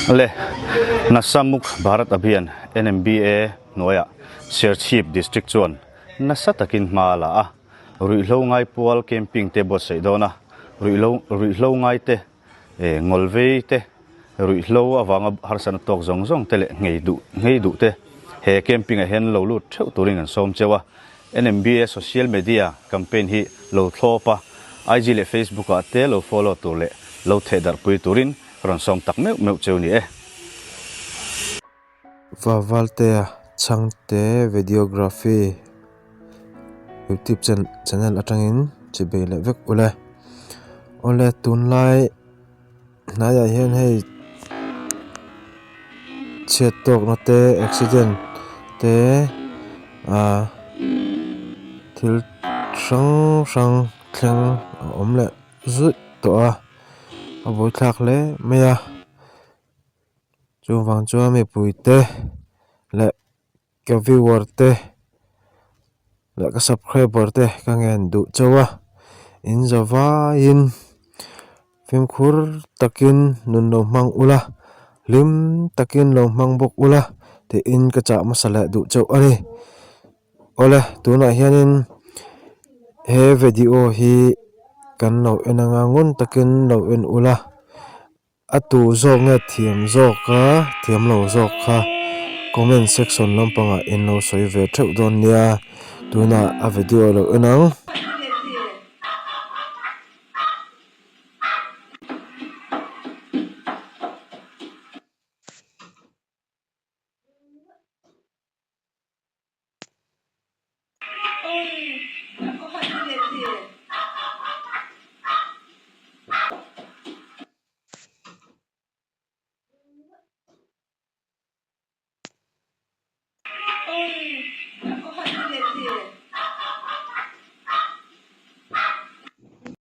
Le Nasa Muk Bharat Abhiyan, NMBA, hnuaiah Serchhip District chuan nasa takin hma a la a, ruihhlo ngai pual camping te buatsaih dawn a, ruihhlo ruihhlo ngai te, ngawlvei te, ruihhlo avanga harsatna tawk zawng zawng te leh nghei duh nghei duh te he camping ah hian lo lut theuh turin an sawm cheu a. NMBA social media campaign hi lo thlawp a, IG leh Facebook ah te lo follow tur leh lo thehdarhpui turin ka rawn sawm tak meuh meuh cheu ni e. Vavaltea Chhangte Videography YouTube channel atangin chibei leh vek ule. Awle tunlai hnaiah hian hei chhiat tawkna te accident te ah thil hrang hrang thleng a awm leh zuih tawh a a buaithlak hle mai a chuvang chuan mipui te leh ka viewer te leh ka subscriber te ka ngen duh chauh a in za vaiin fimkhur takin nun lo hmang ula hlim takin lo hmang bawk ula tiin ka chah hmasa leh duh chauh a ni awle tunah hianin he video hi kan lo en anga ngun takin lo en ula. A tu zawk nge thiam zawk a thiam lo zawk kha comment section lampangah in lo sawi ve theuh dawn nia tunah a video lo en ang.